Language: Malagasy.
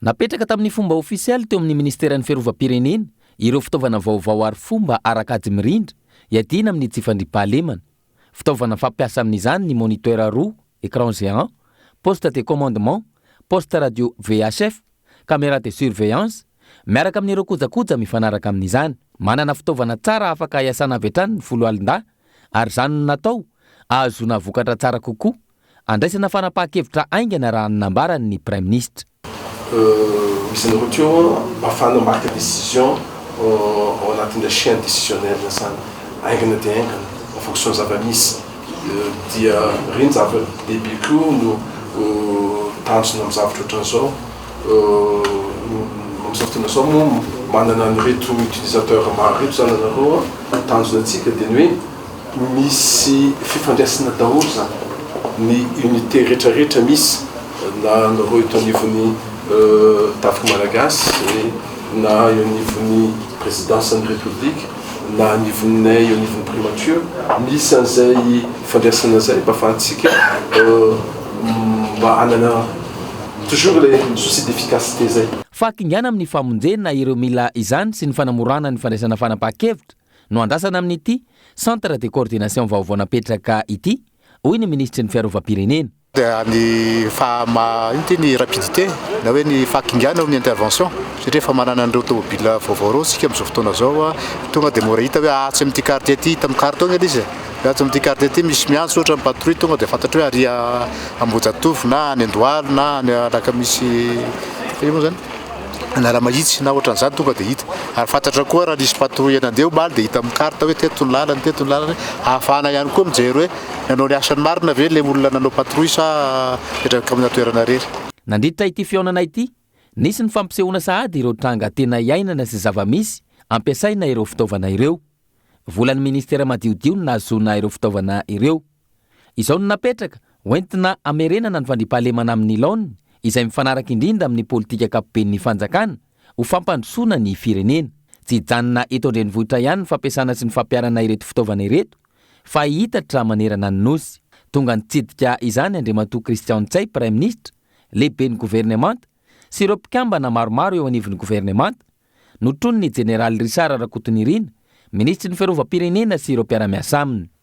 Napetraka tamin'ny fomba ofisialy teo amin'ny Ministeran'ny Fiarovam-pirenena ireo fitaovana vaovao arifomba ara-kajy mirindra hiadiana amin'ny tsy fandriampahalemana. Fitaovana fampiasa amin'izany ny moniteur roa, écran géant, poste de commandement, poste radio VHF, caméra de surveillance, miaraka amin'ireo kojakoja mifanaraka amin'izany. Manana fitaovana tsara afaka hiasana avy hatrany ny foloalindahy ary izany no natao ahazoana vokatra tsara kokoa Andraisana fanapahan-kevitra haingana raha ny nambaran'ny Praiminisitra. Misy anareo teo ahafahana maka décision ao anatin'ilay chaine décisionnelle zany haingana dia haingana en fonction ny zava-misy dia ireny zava-dehibe koa no tanjona amin'ny zavatra ohatran'izao. Amin'izao fotoana izao moa manana an'ireto utilisateur maro ireto zany anareo, tanjona antsika dia ny hoe Misy fifandraisana daholo izany ny unité rehetra rehetra misy na anareo eto anivon'ny tafika malagasy na eo anivon'ny présidence ny république na anivonay eo anivon'ny primature misy an'izay fifandraisana izay mba afahantsika mba hanana toujours le souci d'efficacité zay. Fahakingana amin'ny famonjena ireo mila izany sy ny fanamorana ny fandraisana fanapahan-kevitra no andrasana amin'ity Centre de coordination vaovao napetraka ity, hoy ny minisitry ny Fiarovam-pirenena. Dia ny faha ino ity ny rapidité na hoe ny fahakingana eo amin'ny intervention satria efa manana an'ireo tomobile vaovao ireo isika amin'izao fotoana izao, tonga dia mora hita hoe atsy amin'ity quartier ity, hita amin'ny carte eo ilay izy e, hoe atsy amin'ity quartier ity misy miantso ohatra ny patrouille tonga dia fantatra hoe ary Ambohijatovo na any Andohalo na any Alakamisy ino moa izany. Analamahitsy na ohatran'izany tonga dia hita. Ary fantatra koa raha nisy patrouille nandeha omaly dia hita amin'ny carte hoe teto ny lalany, teto ny lalany. Ahafahana ihany koa mijery hoe nanao ny asany marina ve ilay olona nanao patrouille sa mipetraka amina toerana irery. Nandritra ity fihaonana ity, nisy ny fampisehoana sahady ireo tranga tena iainana sy zava-misy ampiasaina ireo fitaovana ireo. Volan'ny ministera madiodio no nahazoana ireo fitaovana ireo. Izao no napetraka, hoentina hamerenana ny fandriampahalemana amin'ny laoniny, izay mifanaraka indrindra amin'ny politika ankapoben'ny fanjakana, ho fampandrosoana ny firenena. Tsy hijanona eto an-drenivohitra ihany ny fampiasana sy ny fampiharana ireto fitaovana ireto, fa hihitatra manerana ny Nosy. Tonga nitsidika izany Andriamatoa Christian Ntsay, Praiminisitra, Lehiben'ny governemanta, sy ireo mpikambana maromaro eo anivon'ny governemanta, notronin'ny Jeneraly Richard Rakotonirina, Minisitry ny Fiarovam-pirenena sy ireo mpiara-miasa aminy.